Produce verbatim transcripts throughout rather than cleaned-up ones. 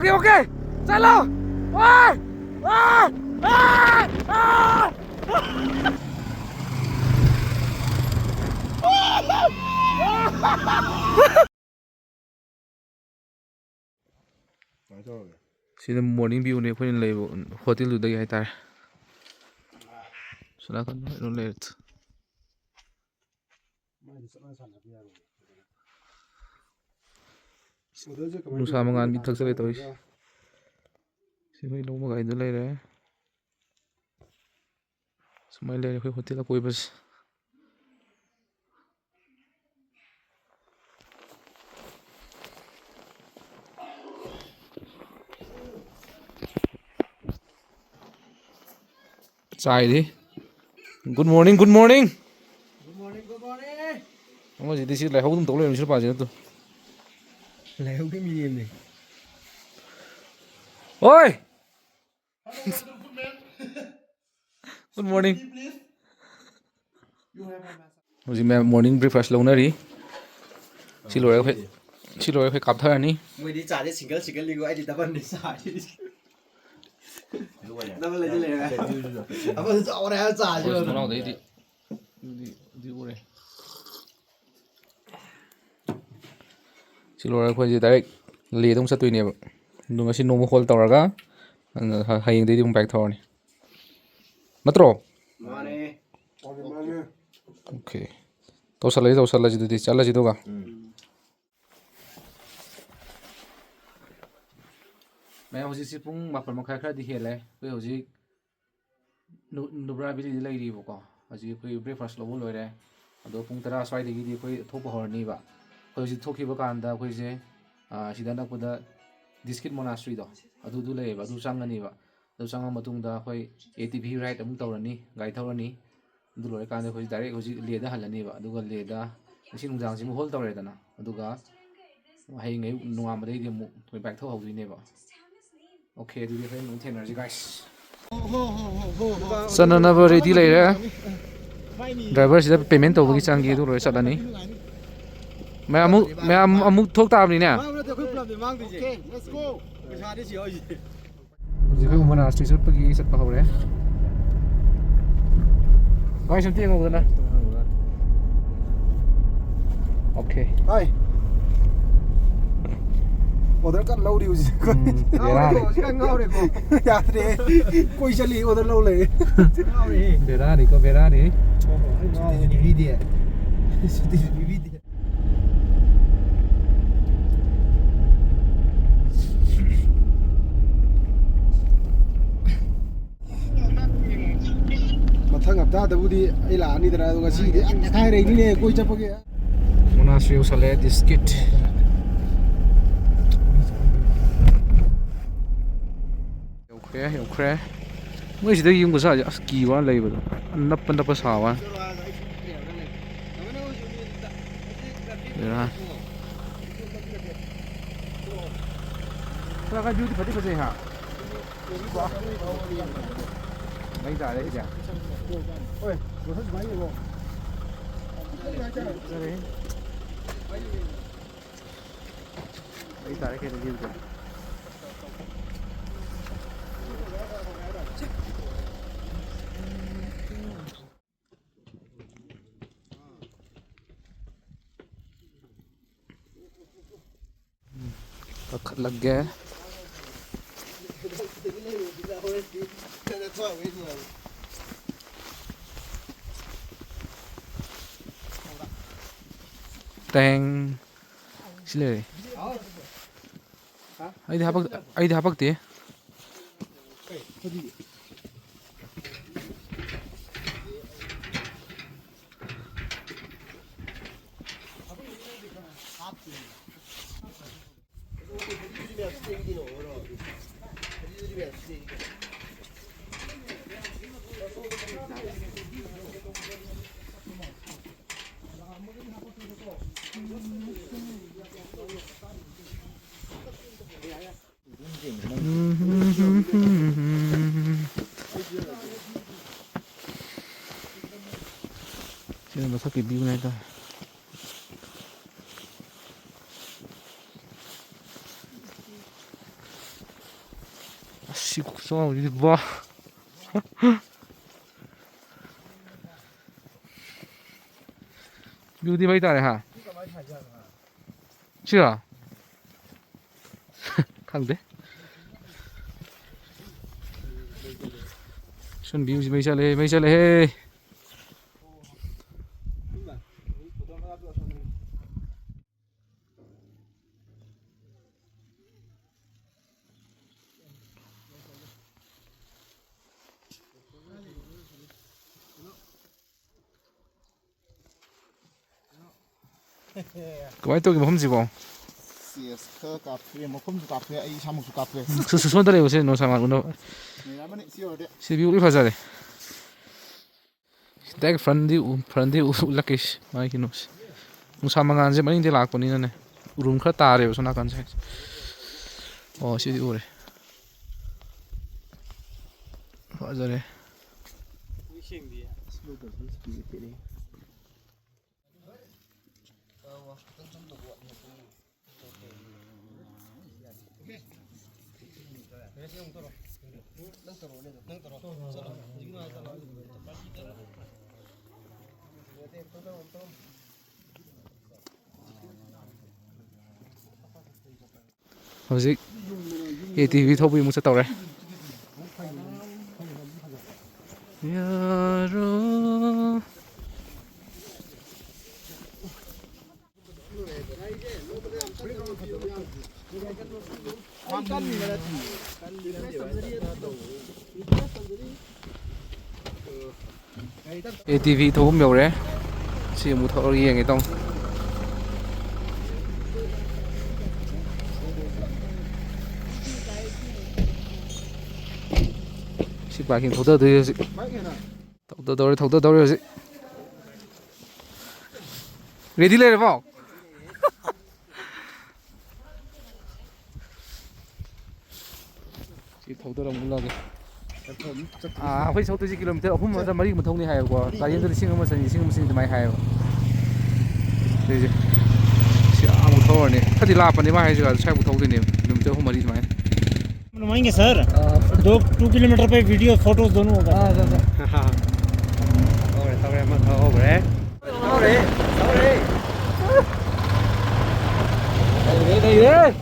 Okay, okay. ꯆꯠꯂꯣ. ꯑꯣꯏ! ꯑꯣꯏ! ꯑꯣꯏ! ꯑꯣꯏ! ꯁꯤꯅ morning viewꯅꯤ ꯑꯩꯈꯣꯏꯅ ꯂꯩꯕ ꯍꯣꯇꯦꯜꯗꯨꯗꯒꯤ ꯍꯥꯏꯇꯥꯔꯦ꯫ ꯁꯣꯝ ꯅꯥꯀꯟꯗ ꯑꯗꯨꯝ ꯂꯩꯔꯦ꯫ ꯅꯨꯡꯁꯥ ꯃꯉꯥꯜ ꯃꯤ ꯊꯛꯆꯜꯂꯦ ꯇꯧꯔꯤꯁꯦ꯫ ꯁꯤ ꯑꯩꯈꯣꯏ ꯂꯧ ꯃꯈꯥꯏꯗ ꯂꯩꯔꯦ꯫ ꯁꯨꯃꯥꯏꯅ ꯂꯩꯔꯦ ꯑꯩꯈꯣꯏ ꯍꯣꯇꯦꯜ ꯑꯀꯣꯏꯕꯁꯦ꯫ ꯆꯥꯏꯔꯤ꯫ Good morning, good morning꯫ ꯑꯃꯁꯤꯗꯤ ꯁꯤ ꯂꯥꯏꯍꯧ ꯑꯗꯨꯝ ꯇꯧ ꯂꯩꯔꯝꯃꯤ, ꯁꯤ ꯅꯨꯄꯥꯁꯤ ꯅꯠꯇꯣ꯫ ꯂꯥꯏꯍꯧꯒꯤ ꯃꯤꯔꯦꯝꯅꯦ꯫ ꯍꯣꯏ꯫ Good morning꯫ ꯍꯧꯖꯤꯛ ꯃꯌꯥꯝ morning breakfast ꯂꯧꯅꯔꯤ꯫ ꯁꯤ ꯂꯣꯏꯔꯒ ꯑꯩꯈꯣꯏ, ꯁꯤ ꯂꯣꯏꯔꯒ ꯑꯩꯈꯣꯏ ꯀꯥꯞꯊꯔꯅꯤ꯫ ꯃꯣꯏꯗꯤ ꯆꯥꯁꯦ single single ꯅꯤꯀꯣ, ꯑꯩꯗꯤ doubleꯅꯤ ꯆꯥꯔꯤꯁꯦ꯫ Double ꯂꯩꯗꯤ ꯂꯩꯔꯦ꯫ ꯑꯃꯁꯨ ꯆꯥꯎꯔꯦ ꯍꯥꯏꯕ ꯆꯥꯁꯦ꯫ ꯑꯩꯈꯣꯏ ꯊꯣꯡꯅꯥꯎꯗꯩꯗꯤ ꯑꯗꯨꯗꯤ, ꯑꯗꯨꯗꯤ ꯎꯔꯦ꯫ ꯁꯤ ꯂꯣꯏꯔꯒ ꯑꯩꯈꯣꯏꯁꯦ direct ꯂꯦꯗ ꯑꯃꯨꯛ ꯆꯠꯇꯣꯏꯅꯦꯕ꯫ ꯑꯗꯨ ꯉꯁꯤ ꯅꯣꯡꯃ ꯍꯣꯜ ꯇꯧꯔꯒ, ꯑꯗꯨꯅ ꯍ-, ꯍꯌꯦꯡꯗꯩꯗꯤ ꯑꯃꯨꯛ ꯕꯥꯏꯛ ꯊꯧꯔꯅꯤ꯫ ꯅꯠꯇ꯭ꯔꯣ? ꯃꯥꯅꯦ꯫ Okay꯫ ꯇꯧꯁꯜꯂꯁꯤ, ꯇꯧꯁꯜꯂꯁꯤ ꯑꯗꯨꯗꯤ꯫ ꯆꯠꯂꯁꯤ ꯑꯗꯨꯒ꯫ ꯎꯝ꯫ ꯃꯌꯥꯝ, ꯍꯧꯖꯤꯛꯁꯤ ꯄꯨꯡ ꯃꯥꯄꯟ ꯃꯈꯥꯏ ꯈꯔꯗꯤ ꯍꯦꯜꯂꯦ꯫ ꯑꯩꯈꯣꯏ ꯍꯧꯖꯤꯛ ꯅꯨ-, ꯅꯨꯕ꯭ꯔꯥ ꯚꯦꯂꯤꯗ ꯂꯩꯔꯤꯕꯀꯣ꯫ ꯍꯧꯖꯤꯛ ꯑꯩꯈꯣꯏ breakfast ꯂꯧꯕ ꯂꯣꯏꯔꯦ꯫ ꯑꯗꯣ ꯄꯨꯡ ꯇꯔꯥ ꯁ꯭ꯋꯥꯏꯗꯒꯤꯗꯤ ꯑꯩꯈꯣꯏ ꯊꯣꯛꯄ ꯍꯧꯔꯅꯤꯕ꯫ ꯑꯩꯈꯣꯏ ꯍꯧꯖꯤꯛ ꯊꯣꯛꯈꯤꯕ ꯀꯥꯟꯗ ꯑꯩꯈꯣꯏꯁꯦ, ꯑ, ꯁꯤꯗ ꯑꯅꯛꯄꯗ Diskit Monasteryꯗꯣ, ꯑꯗꯨꯗꯨ ꯂꯩꯌꯦꯕ, ꯑꯗꯨ ꯆꯪꯉꯅꯤꯕ꯫ ꯑꯗꯨ ꯆꯪꯉ ꯃꯇꯨꯡꯗ ꯑꯩꯈꯣꯏ A T V ride ꯑꯃꯨꯛ ꯇꯧꯔꯅꯤ, ꯒꯥꯔꯤ ꯊꯧꯔꯅꯤ꯫ ꯑꯗꯨ ꯂꯣꯏꯔꯀꯥꯟꯗ ꯑꯩꯈꯣꯏ direct ꯍꯧꯖꯤꯛ ꯂꯦꯗ ꯍꯜꯂꯅꯤꯕ꯫ ꯑꯗꯨꯒ ꯂꯦꯗ ꯉꯁꯤ ꯅꯨꯡꯗꯥꯡꯁꯤꯃ ꯍꯣꯜ ꯇꯧꯔꯦꯗꯅ, ꯑꯗꯨꯒ ꯍꯌꯦꯡ ꯑꯌꯨꯛ ꯅꯣꯡꯉꯥꯟꯕꯗꯩꯗꯤ ꯑꯃꯨꯛ ꯑꯩꯈꯣꯏ ꯕꯥꯏꯛ ꯊꯧꯍꯧꯗꯣꯏꯅꯦꯕ꯫ Okay, ꯑꯗꯨꯗꯤ ꯍꯣꯔꯦꯟ ꯑꯃꯨꯛ ꯊꯦꯡꯅꯔꯁꯤ, guys꯫ ꯆꯠꯅꯅꯕ ready ꯂꯩꯔꯦ꯫ Driverꯁꯤꯗ payment ꯇꯧꯕꯒꯤ ꯆꯪꯈꯤ, ꯑꯗꯨ ꯂꯣꯏꯔ ꯆꯠꯂꯅꯤ꯫ ꯃꯌꯥꯝ ꯑꯃꯨꯛ, ꯃꯌꯥꯝ ꯑꯃꯨꯛ ꯊꯣꯛ ꯇꯥꯕꯅꯤꯅꯦ꯫ ꯃꯥꯡꯗꯣꯏꯁꯦ꯫ Okay, let's go. ꯄꯩꯁꯥꯗꯤ ꯁꯤ ꯍꯧꯖꯤꯛ꯫ ꯍꯧꯖꯤꯛ ꯑꯩꯈꯣꯏ ꯃꯣꯅꯥꯁꯇ꯭ꯔꯤ ꯆꯠꯄꯒꯤ ꯆꯠꯄ ꯍꯧꯔꯦ꯫ ꯒꯥꯏꯁ, ꯑꯝꯇ ꯌꯦꯡꯍꯧꯗꯅ꯫ Okay꯫ ꯍꯥꯏ꯫ Order ꯀꯟꯅ ꯂꯧꯔꯤ ꯍꯧꯖꯤꯛ꯫ ꯎꯝ, ꯉꯥꯎꯔꯦꯀꯣ, ꯕꯦꯔꯥꯅꯤ꯫ ꯍꯧꯖꯤꯛꯀꯥꯟ ꯉꯥꯎꯔꯦꯀꯣ꯫ ꯌꯥꯗ꯭ꯔꯦ꯫ ꯀꯣꯏ ꯆꯠꯂꯤ, order ꯂꯧ ꯂꯩꯔꯦ꯫ ꯉꯥꯎꯔꯦꯍꯦ꯫ ꯕꯦꯔꯥꯅꯤꯀꯣ, ꯕꯦꯔꯥꯅꯤ꯫ ꯁꯨꯇꯤꯁꯨ ꯄꯤꯕꯤꯗꯦ꯫ ꯁꯨꯇꯤꯁꯨ ꯄꯤꯕꯤꯗꯦ꯫ ꯃꯊꯪ ꯍꯞꯇꯥꯗꯕꯨꯗꯤ ꯑꯩ ꯂꯥꯛꯑꯅꯤꯗꯅ, ꯑꯗꯣ ꯉꯁꯤꯒꯤꯗꯤ ꯑꯩ ꯍꯥꯏꯔꯛꯏꯅꯤꯅꯦ ꯀꯣꯏ ꯆꯠꯄꯒꯤ꯫ ꯃꯣꯅꯥꯁ ꯌꯧꯁꯜꯂꯛꯑꯦ, district꯫ ꯌꯧꯈ꯭ꯔꯦ, ꯌꯧꯈ꯭ꯔꯦ꯫ ꯃꯣꯏ ꯁꯤꯗ ꯌꯨꯝꯒ ꯁꯥꯁꯦ ꯑꯁ ꯀꯤ ꯋꯥꯅ ꯂꯩꯕꯗꯣ꯫ ꯑꯅꯞꯄ ꯅꯞꯄ ꯁꯥ ꯋꯥꯅꯤ꯫ ꯕꯦꯔꯥ꯫ ꯈꯔ ꯈꯔ view ꯗꯤ ꯐꯗꯤ ꯐꯖꯩ ꯍꯥ꯫ ꯃꯩ ꯇꯥꯔꯦ ꯁꯤꯗꯤ꯫ ꯍꯣꯏ, ꯃꯊꯛ ꯁꯨꯃꯥꯏꯅ ꯌꯦꯡꯉꯣ꯫ ꯐꯖꯔꯦ꯫ ꯃꯩ ꯇꯥꯔꯦ ꯀꯩꯅꯣ view ꯁꯦ꯫ ꯀꯥꯈꯠꯂꯒꯦ꯫ ꯇꯦꯡ꯫ ꯁꯤ ꯂꯩꯔꯦ꯫ ꯑꯩꯗꯤ ꯍꯥꯄꯛ-, ꯑꯩꯗꯤ ꯍꯥꯄꯛꯇꯦ꯫ ꯁꯤꯅ ꯃꯊꯛꯀꯤ view ꯅꯦ ꯍꯥꯏꯇꯥꯔꯦ꯫ ꯑꯁꯤ ꯈꯨꯆꯥꯎꯁꯤꯗꯤ ꯕꯥ꯫ ꯚ꯭ꯌꯨꯗꯤ ꯃꯩ ꯇꯥꯔꯦ ꯍꯥ꯫ ꯁꯤꯔꯣ? ꯈꯪꯗꯦ꯫ ꯁꯟ ꯚ꯭ꯌꯨꯁꯤ ꯃꯩ ꯆꯠꯂꯦ, ꯃꯩ ꯆꯠꯂꯦꯍꯦ꯫ ꯀꯃꯥꯏꯅ ꯇꯧꯒꯦ ꯃꯐꯝꯁꯤꯕꯣ? ꯁꯤ ꯑꯁ ꯈꯔ ꯀꯥꯞꯊꯣꯛꯑꯦ, ꯃꯐꯝꯁꯨ ꯀꯥꯞꯊꯣꯛꯑꯦ, ꯑꯩ ꯏꯁꯥꯃꯛꯁꯨ ꯀꯥꯞꯊꯣꯛꯑꯦ꯫ ꯁꯣ-, ꯁꯣ-, ꯁꯣꯝꯗ ꯂꯩꯌꯨꯁꯦ, ꯅꯣ ꯁꯥꯃꯟ ꯎꯅꯕ꯫ ꯂꯩꯔꯝꯃꯅꯤ, ꯁꯤ ꯑꯣꯏꯔꯗꯤ꯫ ꯁꯤ ꯚ꯭ꯌꯨ ꯂꯣꯏ ꯐꯖꯔꯦ꯫ ꯗꯥꯏꯔꯦꯛ ꯐ꯭ꯔꯟꯗꯤ ꯎ-, ꯐ꯭ꯔꯟꯗꯤ ꯎ-, ꯎꯠꯂꯛꯀꯦ ꯁꯤ ꯃꯥꯒꯤ ꯀꯩꯅꯣꯁꯦ꯫ ꯅꯨꯡꯁꯥ ꯃꯉꯥꯜꯁꯦ ꯃꯅꯤꯡꯗꯩ ꯂꯥꯛꯄꯅꯤꯅꯅꯦ, ꯎꯔꯨꯝ ꯈꯔ ꯇꯥꯔꯦꯕ ꯁꯣꯝ ꯅꯥꯀꯟꯁꯦ꯫ ꯑꯣ, ꯁꯤꯗꯤ ꯎꯔꯦ꯫ ꯐꯖꯔꯦ꯫ ꯍꯧꯖꯤꯛ ꯑꯦ ꯇꯤ ꯚꯤ ꯊꯧꯕꯒꯤ ꯑꯃꯨꯛ ꯆꯠꯇꯧꯔꯦ꯫ ꯌꯥꯔꯣ꯫ ꯑꯦ ꯇꯤ ꯚꯤ ꯊꯧꯐꯝ ꯌꯧꯔꯦ꯫ ꯁꯤ ꯑꯃꯨꯛ ꯊꯧꯔꯒ ꯌꯦꯡꯒꯦ ꯇꯧꯅꯤ꯫ ꯁꯤ ꯄꯥꯔꯀꯤꯡ ꯊꯧꯗꯗꯣꯏ ꯍꯧꯖꯤꯛ꯫ ꯊꯧꯗꯗꯧꯔꯦ, ꯊꯧꯗꯗꯧꯔꯦ ꯍꯧꯖꯤꯛ꯫ ꯔꯦꯗꯤ ꯂꯩꯔꯕꯣ? ꯁꯤ ꯊꯧꯗꯔ ꯑꯃꯨꯛ ꯂꯥꯛꯑꯒꯦ꯫ ꯑꯥ, ꯑꯩꯈꯣꯏ ꯆꯠꯇꯣꯏꯁꯤ ꯀꯤꯂꯣꯃꯤꯇꯔ ꯑꯍꯨꯝ ꯅꯠꯇ꯭ꯔ ꯃꯔꯤꯒꯨꯝꯕ ꯊꯧꯅꯤ ꯍꯥꯏꯌꯦꯕꯀꯣ꯫ ꯒꯥꯔꯤ ꯑꯃꯗ ꯂꯤꯁꯤꯡ ꯑꯃ ꯆꯅꯤ, ꯂꯤꯁꯤꯡ ꯑꯃ ꯆꯅꯤ ꯑꯗꯨꯃꯥꯏꯅ ꯍꯥꯏꯌꯦꯕ꯫ ꯑꯗꯨꯏꯁꯦ ꯁꯤ ꯑꯥꯃꯨꯛ ꯊꯧꯔꯅꯤ꯫ ꯈꯔꯗꯤ ꯂꯥꯞꯄꯅꯦ ꯃꯥ ꯍꯥꯏꯁꯦ, ꯁ꯭ꯋꯥꯏꯐꯥꯎ ꯊꯧꯗꯣꯏꯅꯦꯕ, ꯀꯤꯂꯣꯃꯤꯇꯔ ꯑꯍꯨꯝ ꯃꯔꯤ ꯑꯗꯨꯃꯥꯏꯅ꯫ घुमाएंगे सर। हाँ। दो, टू किलोमीटर पे वीडियो, फोटोज दोनों होगा। हाँ, सर, सर। हाँ, हाँ। ꯇꯧꯔꯦ, ꯇꯧꯔꯦ, ꯑꯃ ꯊꯧꯍꯧꯈ꯭ꯔꯦ꯫ ꯇꯧꯔꯦ, ꯇꯧꯔꯦ꯫ ꯂꯩꯔꯦ, ꯂꯩꯔꯦ꯫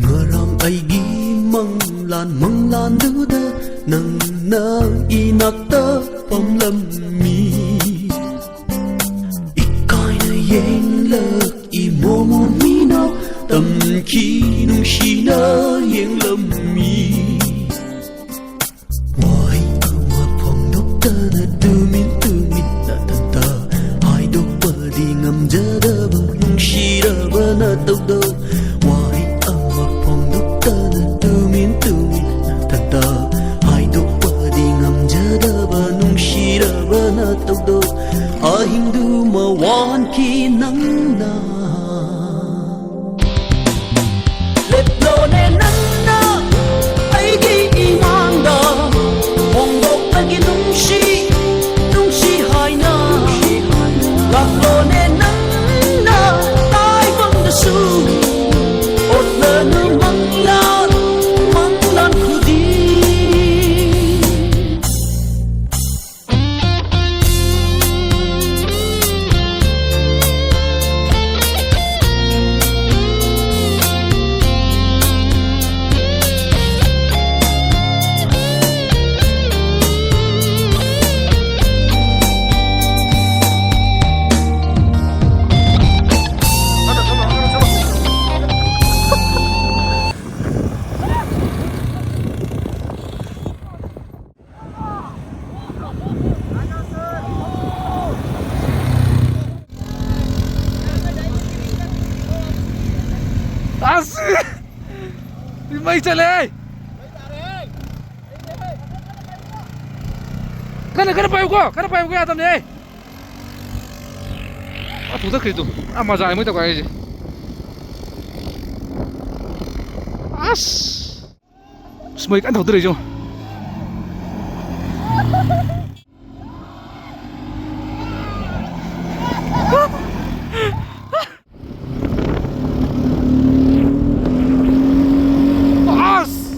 ꯉꯔꯥꯡ ꯑꯩꯒꯤ ꯃꯪꯂꯥꯟ ꯃꯪꯂꯥꯟꯗꯨꯗ ꯅꯪꯅ ꯏꯅꯥꯛꯇ ꯐꯝꯂꯝꯃꯤ꯫ ꯏꯀꯥꯏꯅ ꯌꯦꯡꯂꯛꯏ ꯃꯣꯃꯣ ꯃꯤꯅ ꯇꯝꯈꯤ ꯅꯨꯡꯁꯤꯅ ꯌꯦꯡꯂꯝꯃꯤ꯫ ꯋꯥꯍꯩ ꯑꯃ ꯐꯣꯡꯗꯣꯛꯇꯅ ꯇꯨꯃꯤꯟ ꯇꯨꯃꯤꯟ ꯅꯥꯇꯟꯗ ꯍꯥꯏꯗꯣꯛꯄꯗꯤ ꯉꯝꯖꯗꯕ ꯅꯨꯡꯁꯤꯔꯕ ꯅꯇꯧꯗꯣ꯫ ꯋꯥꯍꯩ ꯑꯃ ꯐꯣꯡꯗꯣꯛꯇꯅ ꯇꯨꯃꯤꯟ ꯇꯨꯃꯤꯟ ꯅꯥꯇꯟꯗ ꯍꯥꯏꯗꯣꯛꯄꯗꯤ ꯉꯝꯖꯗꯕ ꯅꯨꯡꯁꯤꯔꯕ ꯅꯇꯧꯗꯣ꯫ ꯑꯍꯤꯡꯗꯨꯃ ꯋꯥꯍꯟꯈꯤ ꯅꯪꯅ꯫ ꯂꯦꯞꯂꯣꯅꯦ ꯅꯪꯅ ꯑꯩꯒꯤ ꯏꯃꯥꯡꯗ ꯐꯣꯡꯗꯣꯛꯂꯒꯦ ꯅꯨꯡꯁꯤ, ꯅꯨꯡꯁꯤ ꯍꯥꯏꯅ꯫ ꯂꯥꯛꯂꯣꯅꯦ ꯅꯪꯅ ꯇꯥꯏꯕꯪꯗꯁꯨ ꯑꯣꯠꯂꯅꯨ ꯃꯪꯂꯥꯟ, ꯃꯪꯂꯥꯟ ꯈꯨꯗꯤꯡ꯫ ꯃꯩ ꯆꯠꯂꯦ꯫ ꯀꯟꯅ ꯀꯟꯅ ꯄꯥꯏꯌꯨꯀꯣ, ꯀꯟꯅ ꯄꯥꯏꯌꯨꯀꯣ, ꯌꯥꯗꯕꯅꯦ꯫ ꯑꯥ, ꯊꯣꯛꯇꯠꯈ꯭ꯔꯦ ꯇꯨ꯫ ꯄꯨꯔꯥ ꯃꯖꯥꯅꯦ ꯃꯣꯏ ꯇꯧꯈꯥꯏꯔꯤꯁꯦ꯫ ꯑꯁ! ꯑꯁ, ꯃꯣꯏ ꯀꯟꯅ ꯊꯧꯗꯔꯛꯏꯁꯦ ꯌꯦꯡꯉꯣ꯫ ꯑꯁ!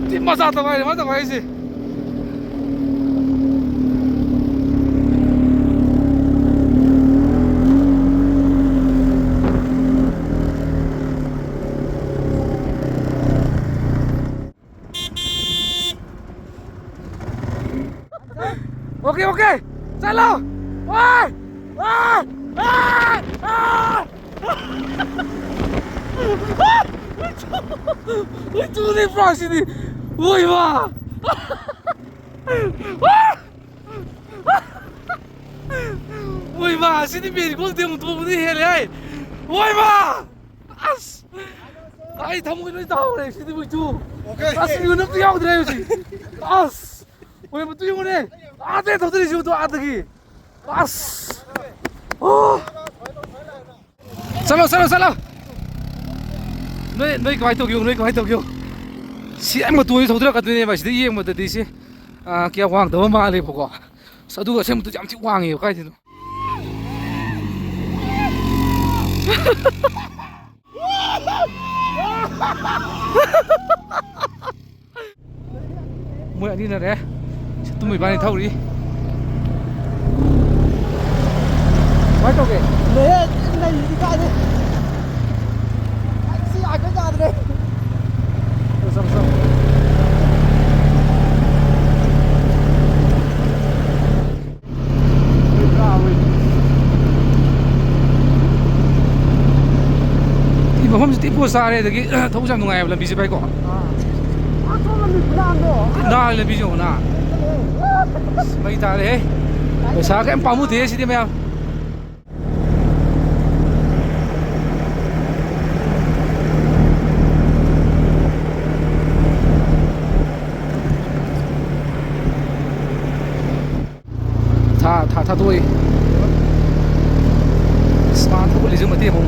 ꯇꯤꯝ ꯃꯆꯥ ꯇꯧꯈꯥꯏꯔꯦ ꯃꯥ ꯇꯧꯈꯥꯏꯔꯤꯁꯦ꯫ OK, OK. ꯆꯠꯂꯣ꯫ ꯋꯥꯏ! ꯋꯥꯏ! ꯋꯥꯏ! ꯋꯥꯏ! ꯍꯨꯏꯆꯨꯅꯤ ꯄꯨꯔꯥ ꯁꯤꯗꯤ꯫ ꯍꯣꯏ ꯃꯥ! ꯍꯣꯏ ꯃꯥ! ꯁꯤꯗꯤ ꯃꯦꯔꯤ ꯀꯣꯝꯗꯤ ꯑꯃꯨꯛ ꯇꯣꯡꯕꯗꯤ ꯍꯦꯜꯂꯦ ꯍꯥꯏ꯫ ꯍꯣꯏ ꯃꯥ! ꯑꯁ! ꯑꯩ ꯊꯃꯣꯏ ꯂꯣꯏ ꯇꯥꯍꯧꯔꯦ ꯁꯤꯗꯤ ꯃꯣꯏꯁꯨ꯫ OK꯫ ꯑꯁ, ꯌꯨ ꯑꯝꯇ ꯌꯥꯎꯗ꯭ꯔꯦ ꯍꯧꯖꯤꯛ꯫ ꯑꯁ! ꯃꯣꯏ ꯃꯇꯨ ꯌꯦꯡꯉꯨꯅꯦ꯫ ꯑꯥꯗ ꯊꯧꯗꯔꯤꯁꯤ ꯃꯇꯨ ꯑꯥꯗꯒꯤ꯫ ꯑꯁ! ꯑꯣ! ꯆꯠꯂꯣ, ꯆꯠꯂꯣ, ꯆꯠꯂꯣ! ꯅꯣꯏ, ꯅꯣꯏ ꯀꯃꯥꯏꯅ ꯇꯧꯒꯦ? ꯅꯣꯏ ꯀꯃꯥꯏꯅ ꯇꯧꯒꯦ? ꯁꯤ ꯑꯩ ꯃꯇꯨ ꯑꯣꯏꯅ ꯊꯧꯗꯔꯛꯀꯗꯣꯏꯅꯦꯕ꯫ ꯁꯤꯗ ꯌꯦꯡꯕꯗꯗꯤ ꯁꯤ, ꯑꯥ, ꯀꯌꯥ ꯋꯥꯡꯗꯕ ꯃꯥꯜꯂꯦꯕꯀꯣ꯫ ꯑꯁ, ꯑꯗꯨꯒ ꯑꯁꯦꯡꯕꯗꯗꯤ ꯌꯥꯝ ꯊꯤ ꯋꯥꯡꯉꯦꯕ꯫ ꯀꯥꯏꯗꯩꯅꯣ? ꯃꯣꯏ ꯑꯅꯤꯅꯔꯦ꯫ ꯁꯤ ꯇꯨꯝꯕ ꯏꯕꯥꯅꯤ ꯊꯧꯔꯤ꯫ ꯀꯃꯥꯏꯅ ꯇꯧꯒꯦ? ꯂꯩꯌꯦ, ꯂꯩꯔꯤꯗꯤ ꯀꯥꯏꯗꯩ? ꯑꯩ ꯁꯤ ꯌꯥꯗ꯭ꯔꯦ, ꯌꯥꯗ꯭ꯔꯦ꯫ ꯆꯠꯂꯣ, ꯆꯠꯂꯣ, ꯆꯠꯂꯣ꯫ ꯁꯤ ꯃꯐꯝꯁꯤ ꯊꯤ ꯄꯣꯁ ꯆꯥꯔꯦ, ꯑꯗꯒꯤ ꯊꯧꯕꯁꯨ ꯌꯥꯝ ꯅꯨꯡꯉꯥꯏꯕ ꯂꯝꯕꯤꯁꯦ ꯚꯥꯏꯀꯣ꯫ ꯅꯥꯜꯂꯦ ꯂꯝꯕꯤꯁꯦ ꯌꯦꯡꯉꯣ ꯅꯥ꯫ ꯑꯁ, ꯃꯩ ꯇꯥꯔꯦꯍꯦ꯫ ꯄꯩꯁꯥ ꯀꯩꯝ ꯄꯥꯝꯃꯨꯗꯦ ꯁꯤꯗꯤ ꯃꯌꯥꯝ꯫ ꯊꯥ ꯊꯥꯗꯣꯛꯏ꯫ ꯑꯁ, ꯃꯥ ꯊꯧꯒꯠꯂꯤꯁꯦ ꯃꯇꯦꯛ ꯑꯃꯨꯛ꯫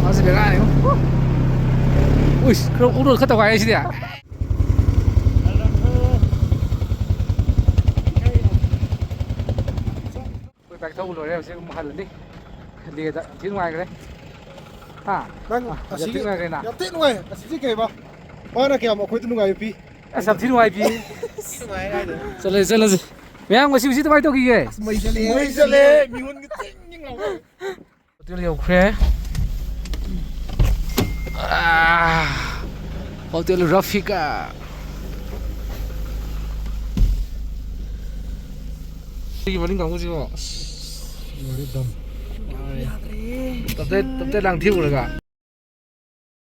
ꯃꯥꯁꯦ ꯕꯦꯔꯥꯅꯤ꯫ ꯎꯏꯁ, ꯈꯔ ꯎꯔꯣ, ꯈꯔ ꯇꯧꯈꯥꯏ ꯁꯤꯗꯤ꯫ ꯑꯩꯈꯣꯏ ꯕꯥꯏꯛ ꯊꯧꯕ ꯂꯣꯏꯔꯦ, ꯍꯧꯖꯤꯛ ꯑꯃꯨꯛ ꯍꯜꯂꯅꯤ꯫ ꯗꯦꯗ ꯊꯤ ꯅꯨꯡꯉꯥꯏꯈ꯭ꯔꯦ꯫ ꯍꯥ? ꯅꯪ ꯑꯥ, ꯑꯁꯤꯒꯤ ꯌꯥꯝ ꯊꯤ ꯅꯨꯡꯉꯥꯏꯈ꯭ꯔꯦꯅ꯫ ꯌꯥꯝ ꯊꯤ ꯅꯨꯡꯉꯥꯏ꯫ ꯑꯁꯤꯒꯤ ꯀꯩꯕ? ꯃꯥꯅ ꯀꯌꯥꯝ ꯑꯩꯈꯣꯏꯗ ꯅꯨꯡꯉꯥꯏꯕ ꯄꯤ? ꯑꯁ, ꯌꯥꯝ ꯊꯤ ꯅꯨꯡꯉꯥꯏ ꯄꯤ꯫ ꯆꯠꯂꯁꯤ, ꯆꯠꯂꯁꯤ꯫ ꯃꯌꯥꯝ, ꯉꯁꯤ ꯍꯧꯖꯤꯛ ꯀꯃꯥꯏꯅ ꯇꯧꯈꯤꯒꯦ? ꯑꯁ, ꯃꯩ ꯆꯠꯂꯦ꯫ ꯃꯩ ꯆꯠꯂꯦ꯫ ꯃꯤꯍꯨꯟꯒ ꯆꯤꯡ ꯆꯤꯡ ꯂꯥꯎꯅ꯫ ꯍꯣꯇꯦꯜ ꯌꯧꯈ꯭ꯔꯦ꯫ ꯑꯥ, ꯍꯣꯇꯦꯜ ꯔꯐꯤꯀꯥ꯫ ꯁꯤꯒꯤ ꯃꯅꯤꯡ ꯀꯥꯡꯕꯨꯁꯤꯕꯣ, ꯑꯁ, ꯂꯣꯏꯔꯦ, ꯗꯝ꯫ ꯌꯥꯗ꯭ꯔꯦ꯫ ꯇꯞꯇꯥꯏ, ꯇꯞꯇꯥꯏ ꯂꯥꯡ ꯊꯤꯎꯔꯒ꯫